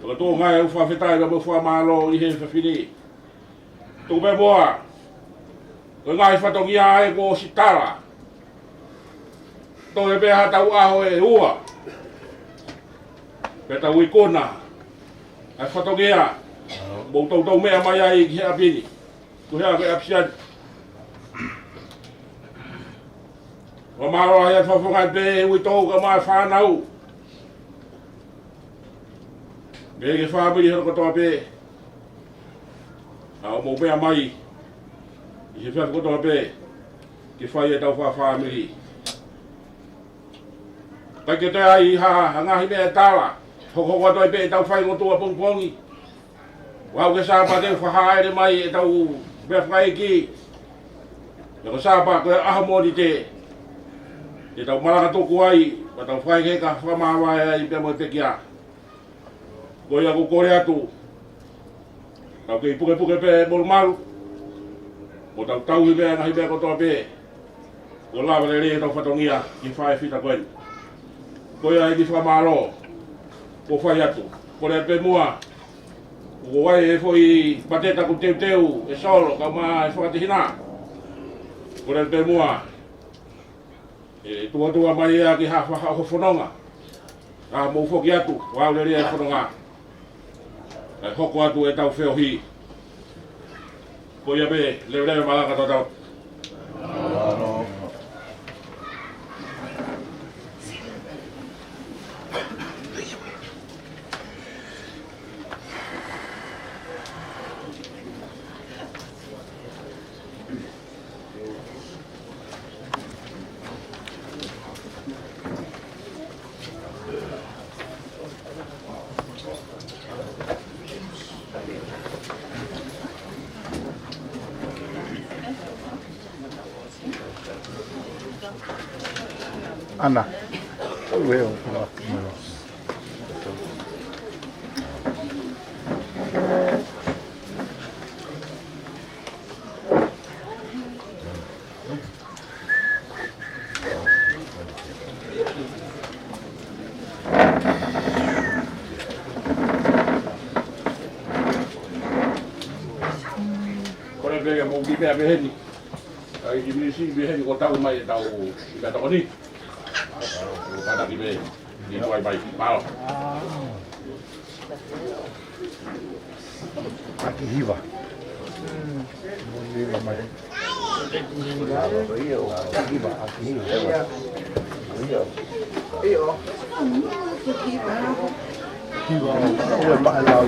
Ka tuku ʻa e fakafetaʻi pea mo e fakamālō ʻi he efiafi ni. Tuku pē muʻa ko e ngaahi fatongia ʻa ia kuo ʻosi tala, toe pē ha tau ʻaho ʻe ua pea tau ikuna ʻa e fatongia ʻoku mou toutou meʻa mai ai ki he ʻapi ni. Ko e hā ko e ʻapisia ni. Fakamālō ai ʻa e fakafofonga pē uitou kae ʻumaʻā e fānau, pehē ki he fāmili hono kotoa pē, ʻa hoʻomou meʻa mai ʻi he efiafi kotoa pē ke fai ʻetau fakafāmili. ʻIkai ke toe ʻi ai ha, ha ngaahi meʻa ʻe tala, hokohoko atu ai pē ʻetau fai ʻi he ʻapongipongi. Ua ʻoku ke Sāpate ʻoku fakahāʻele mai ʻetau meʻa fakaʻeiki. Pea ko Sāpate ko e ʻaho Mōnite te tau malanga tuku ai, pea tau fai ke ka fakamāvae ai pea mo e pekia. Ko ia ʻoku ou kole atu, tau kei pukepuke pē molumalu, mo tau tauhi pē ngaahi meʻa kotoa pē kuo lava lelei ʻetau fatongia ki he faʻē fita ko eni. Ko ia ʻa e kiʻi fakamālō ʻoku ou fai atu. Kole pē muʻa, ʻoku ʻi ai e foʻi pateta ʻoku teuteu ʻe Solo kae ʻumaʻā e fakatehina. Kole pē muʻa ʻe tuʻotuʻo mai ia ki ha faʻahi ʻo e fononga, ka mou foki atu ʻo aʻu lelei ʻa e fononga. Kae hoko atu ʻetau feohi. Ko ia pē, leveleva malanga totau. ʻAna. Ueo. Ko e pē ia mou kiʻi pē ʻa peheni. ʻAi ki misi peheni ko tau mai e tau i ka tokoni. Kātaki pē. Ni tuai mai. Mālō. ʻAki Hiva. Hiva mai. ʻAki Hiva, ʻAki Hiva. Hiva, ʻo, ʻo e paʻa lau.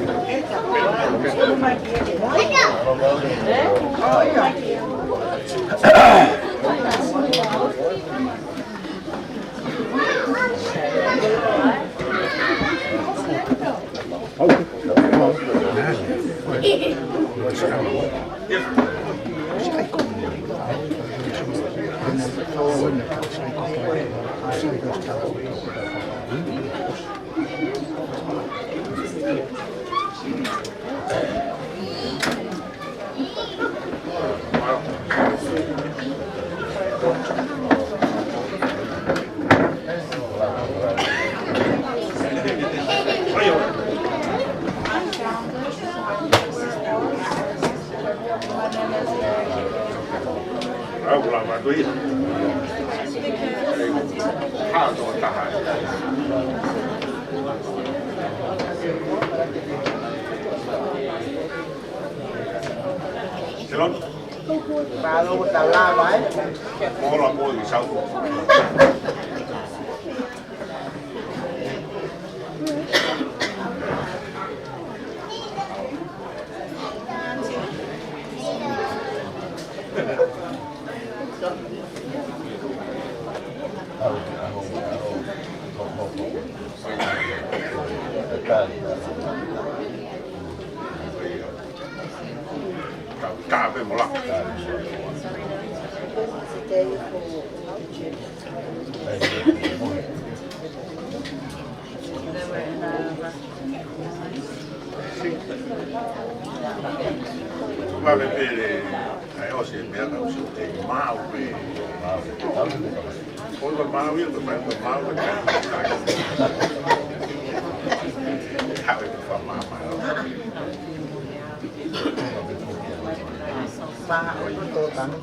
Mālō, ta lava, ē? Mola mo i sau. Ka, ka pe mola. Tuku ā pē pele, ʻai ʻosi e meʻa ka ʻosi te mau pē. Ko e mau ia, ko e mau, ko e mau ia. Haʻu e fakamāmā. Pā, ʻo i tō tanu.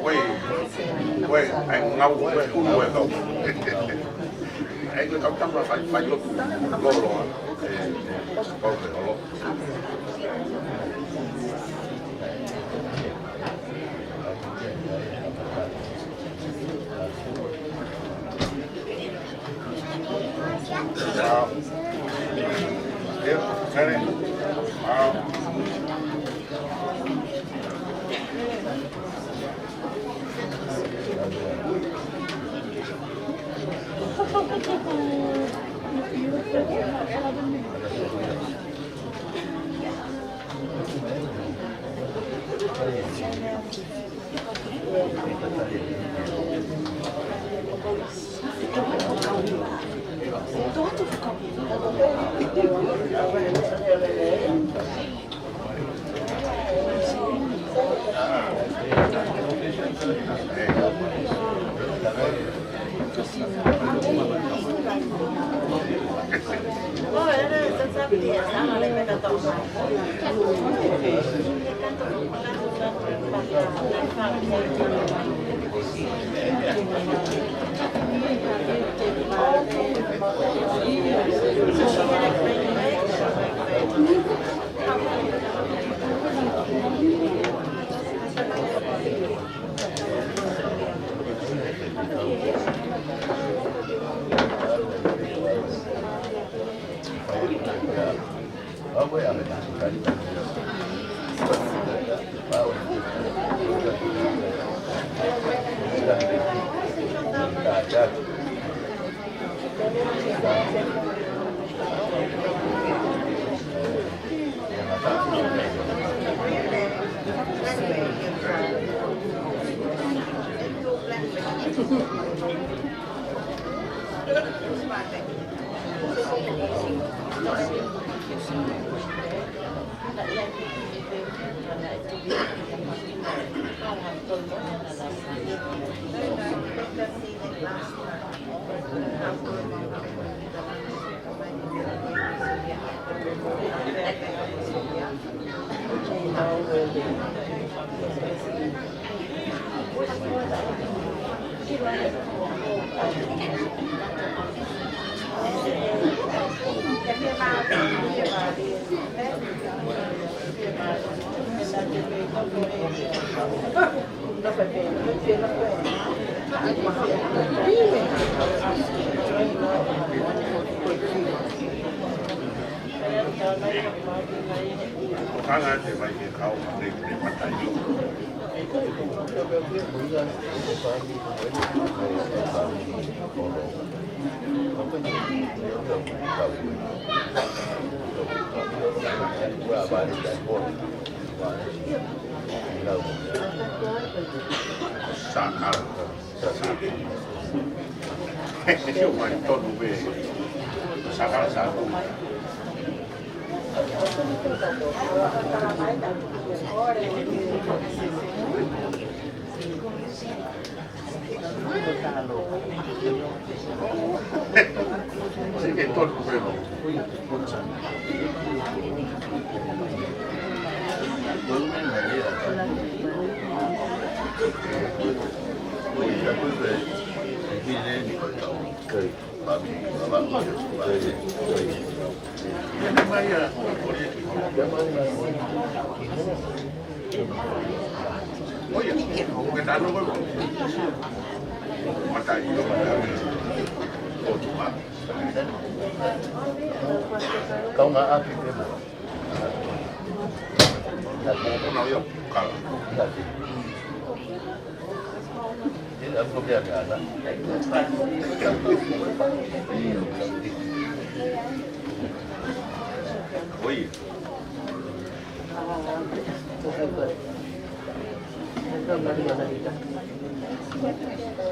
Ko e, ko e, ʻai ngau, ko e ʻulu e kau. ʻAi ko e kau tama fai, fai lotu, lolo, ē, ē, kau ke holo. Sākala. Sākala. Sio mai tonu pē. Sākala, sākala. Kaungāʻapi pē mo. Kona ia kala. Oi.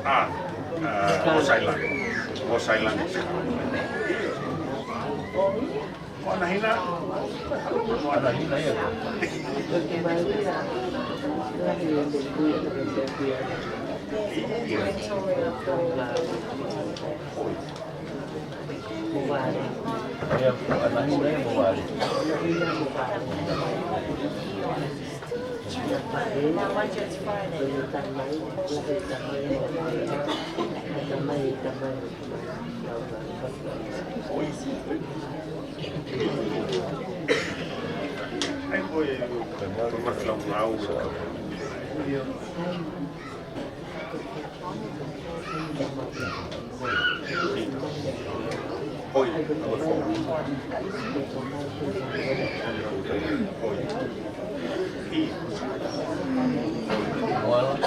Ah, ah, Rhode Island. Rhode Island. Ko ʻAna Hina. Ko ʻAna Hina ia. Ia, ko ʻAna Hina ia mo Vale.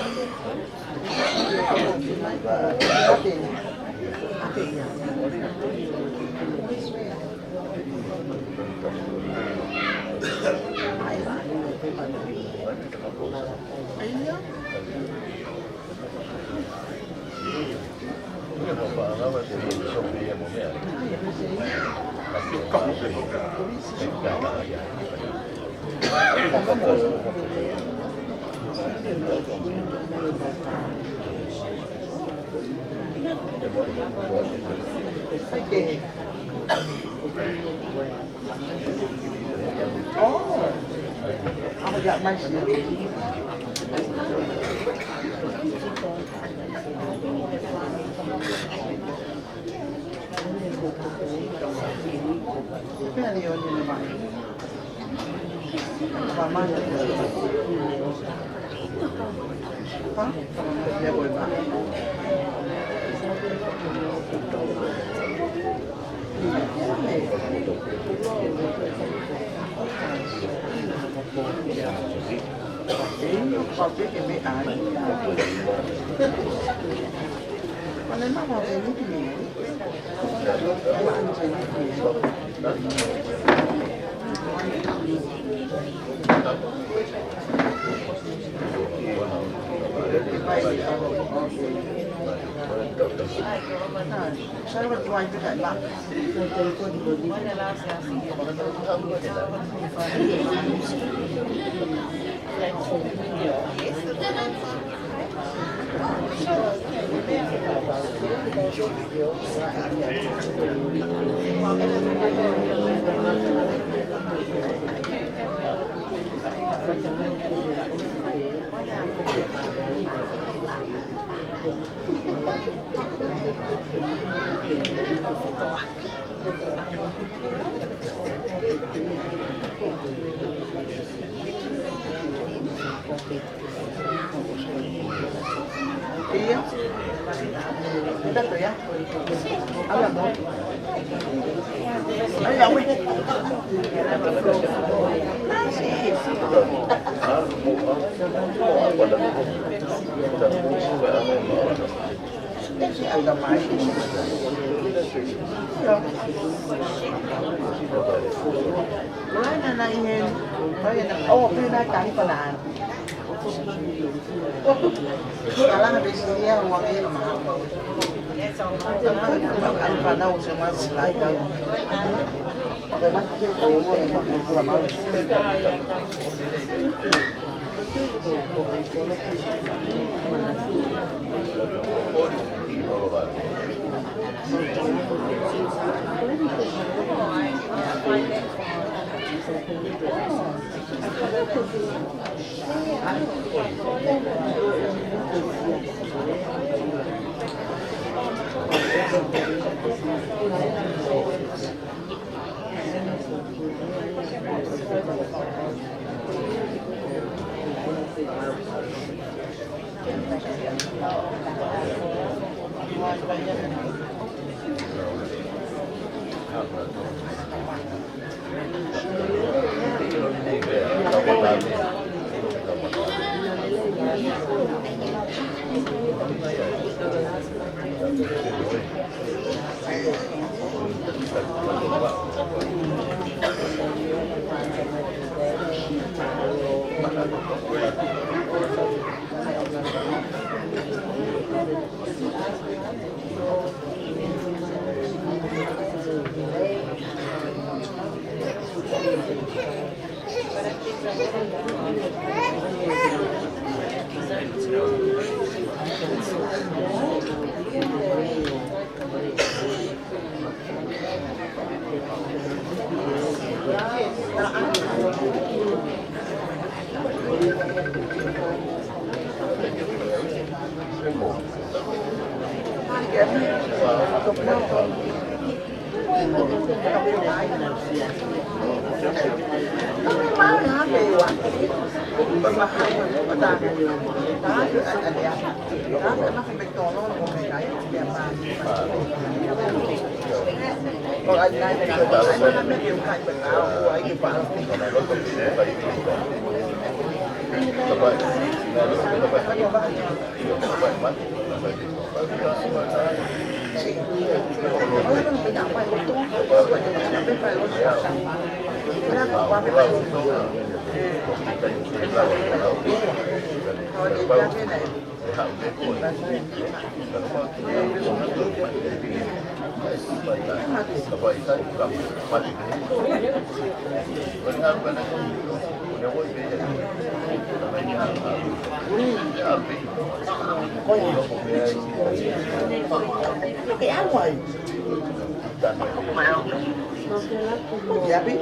Ia pē.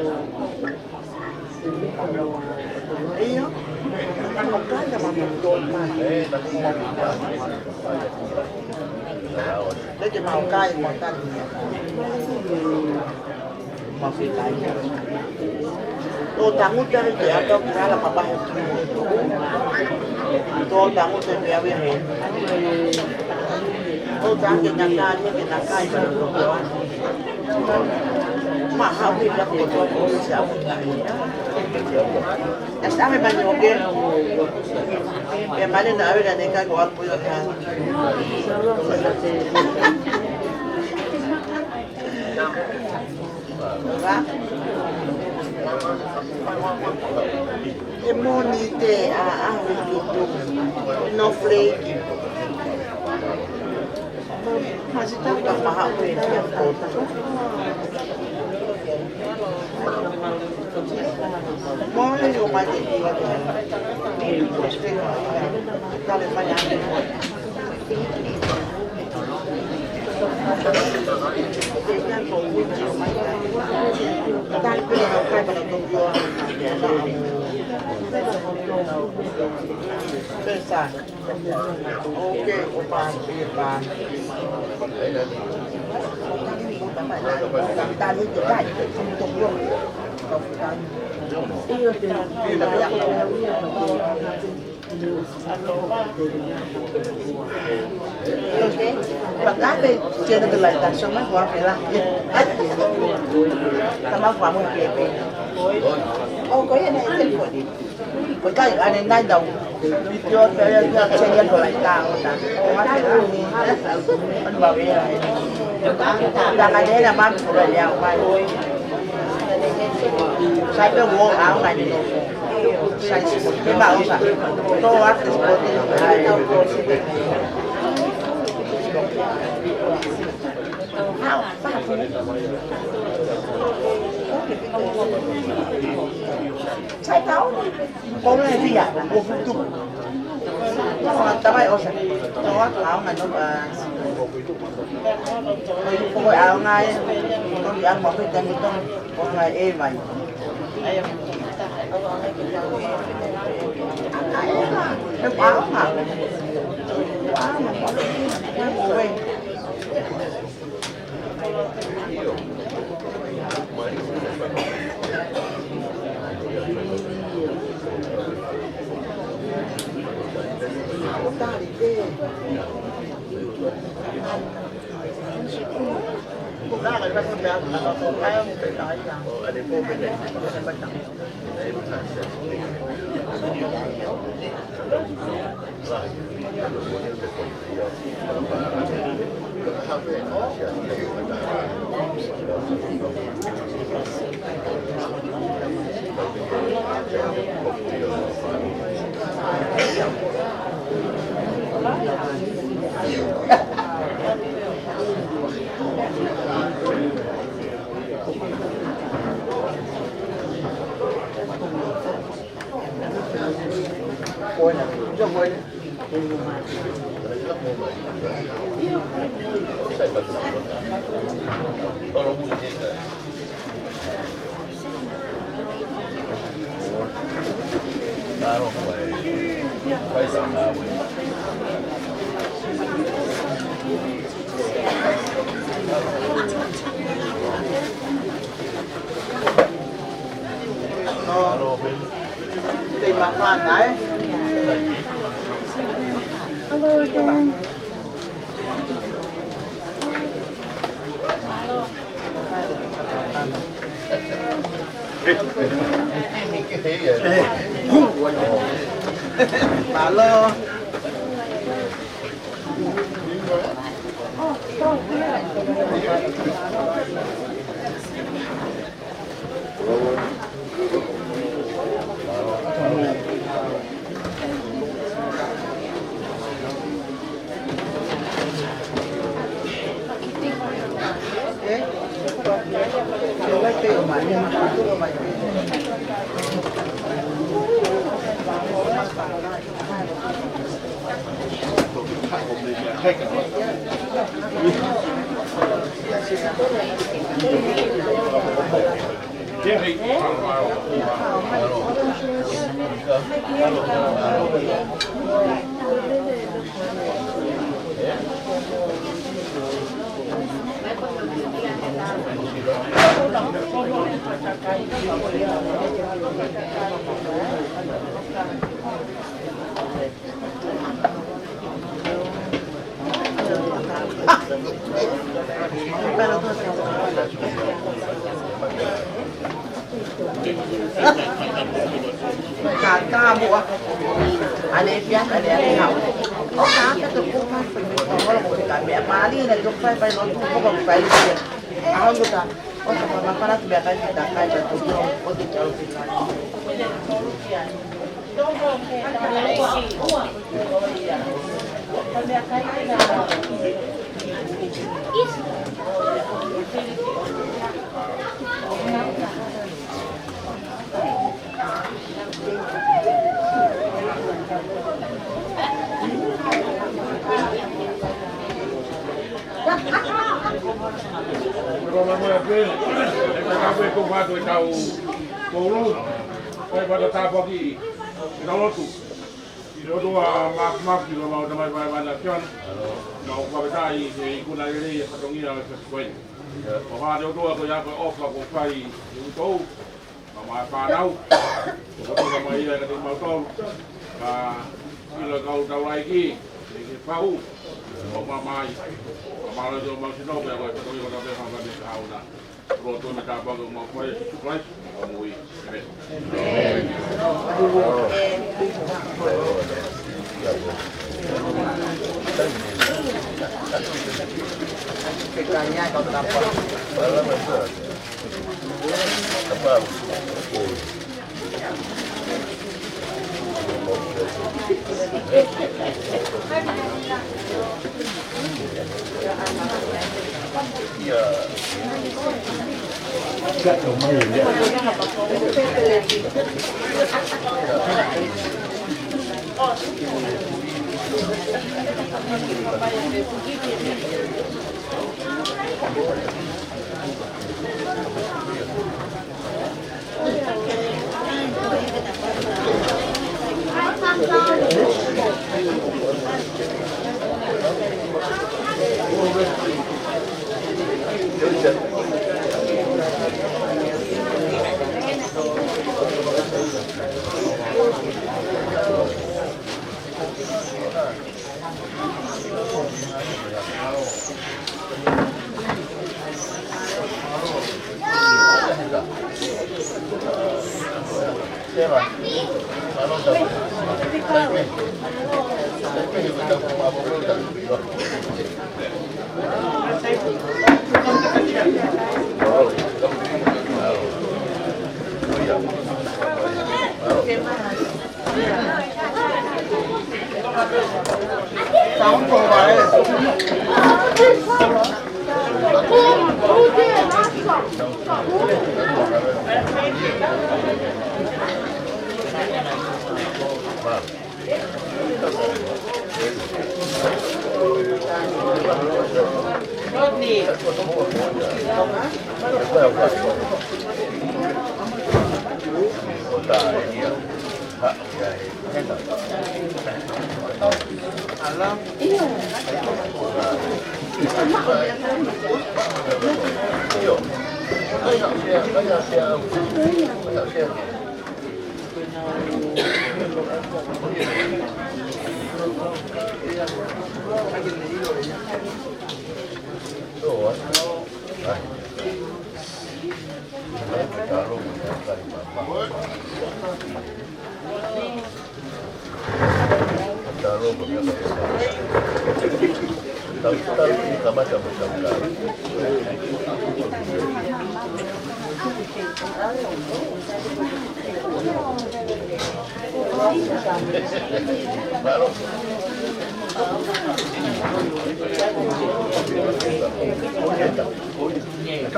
ʻIo. Ka ʻoku ʻikai ke mamaʻo tō mai. Te ke mau kai mo tanu. Mau kai. Tō tangutu ʻa e ke ʻatā ki hala ma pahe. Tō tangutu ʻa e meʻa vea he. Tō tangutu ke nakai, ke nakai ma tō koa. Ma hau ke ka ko tō ko se au. Esta me mani oke. E mani na ave na ne kai ko apu i ka. E moni te a a hu tu no flake. Ma si ta ka maha pe te a kota. Moni o ma te ki wa te. Tale fanya. Pagale, tiene que la estación más guapa, ¿verdad? Está más guapo que el. Oh, coño, no es el pollo. Pues está, en el night down. Yo te había dicho que tenía que la estación. Sai pē ʻoku ʻaonga ni. Sai sport. Pē ma usa. Tō ake sport. Sai pē ʻaonga. Ko le fia, ko futu. Ko tamai osa. Ko atu ʻaonga no ba. Ko ʻaonga e. Ko ʻaonga pe temi to. Ko ʻaonga e mai. E ʻaonga. Mālō. Ko e fakatāpuaki ʻi he lotu. ʻI he lotu ʻa Mafimafi, ko ʻemau Tamai Faifekau ʻi Sione, mau fakafetaʻi he ikuna lelei e fatongia ʻo e fasi ko eni. ʻOfa atu ʻOtua ko ia ko e ʻofa kuo fai ʻe he ʻOtua maʻa e fānau, ko e ʻofa mai ia kiate kimautolu, kae ʻilo e kau taulaʻeiki, ʻi he pau, ʻo mamahi, ʻo mālōlō ʻemau sino, pea ko e fatongia ko ʻetau fakamoʻoni ʻa e ʻOtua. Lotu mo e tāpuaki ʻoku mau fai ʻia Sīsū Kalaisi, ko homau ʻEiki. ʻĒmeni.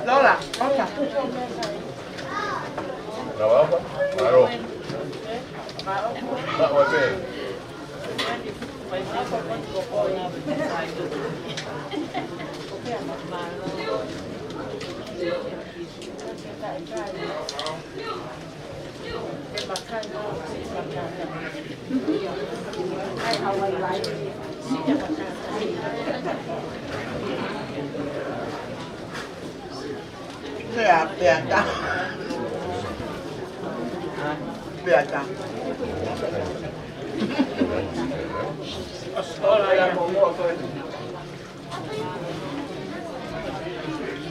Lola, Lola. Pea, pea ta. Pea ta.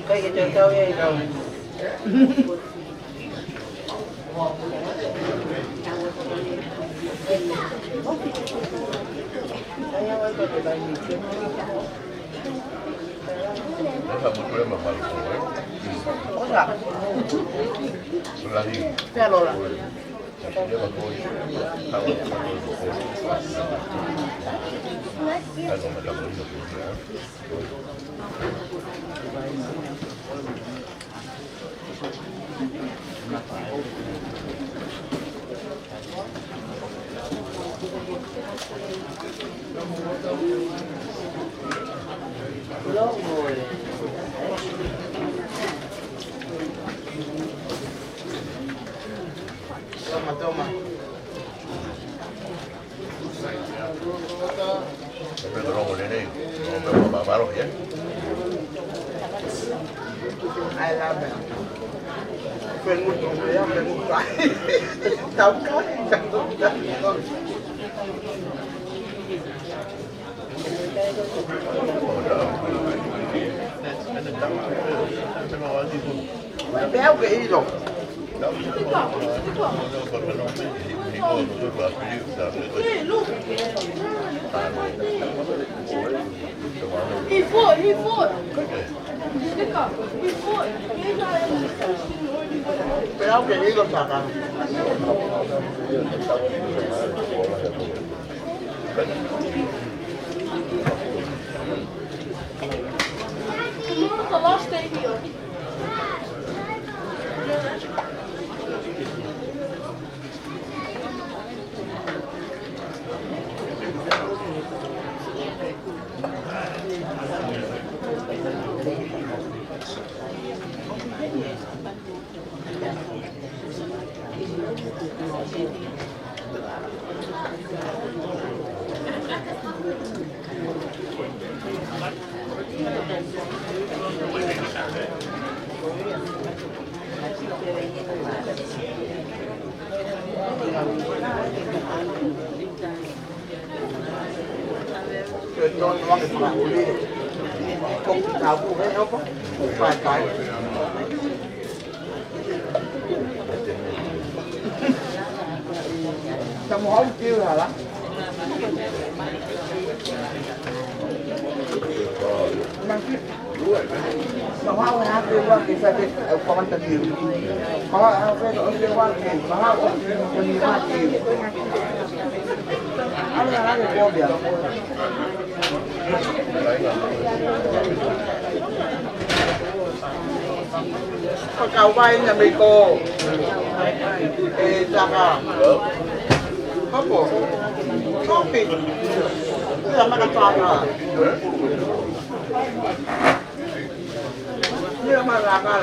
Kai ke te tau e kau. Esa mo tu e ma malu ko e. Osa. Lahi. Pea Lola. Toma, toma. Pea ko e longo lelei, longo pē ʻo māmālohi, ē? I love it. Pea mutu, pea mutu. Tau kai, tau kai. Pea u ke ʻilo. He fought, he fought. Pea u ke ʻilo saka. Tomorrow's the last day here. Tamo hau kiu hala. Maki. Fakauvaina mei ko e taka. Hapo. Kopi. Ia maka taka. Ia maka taka.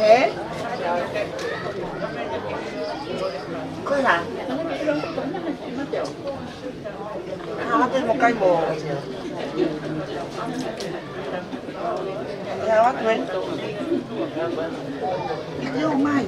He? Ko e hā? Hā, ʻoku mo kai mo. Hā, ʻoku ʻi ai. ʻIo mai.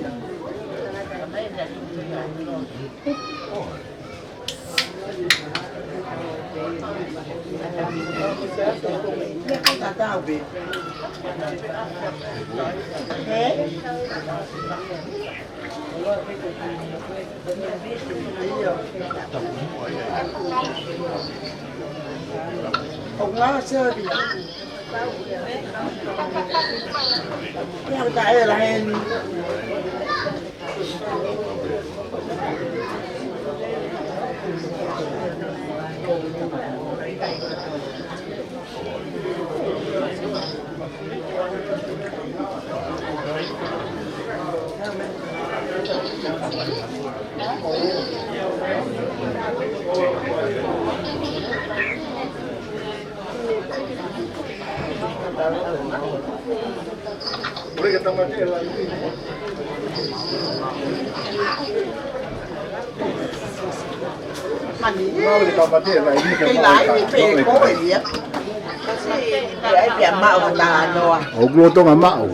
ʻOku lolotonga maʻu.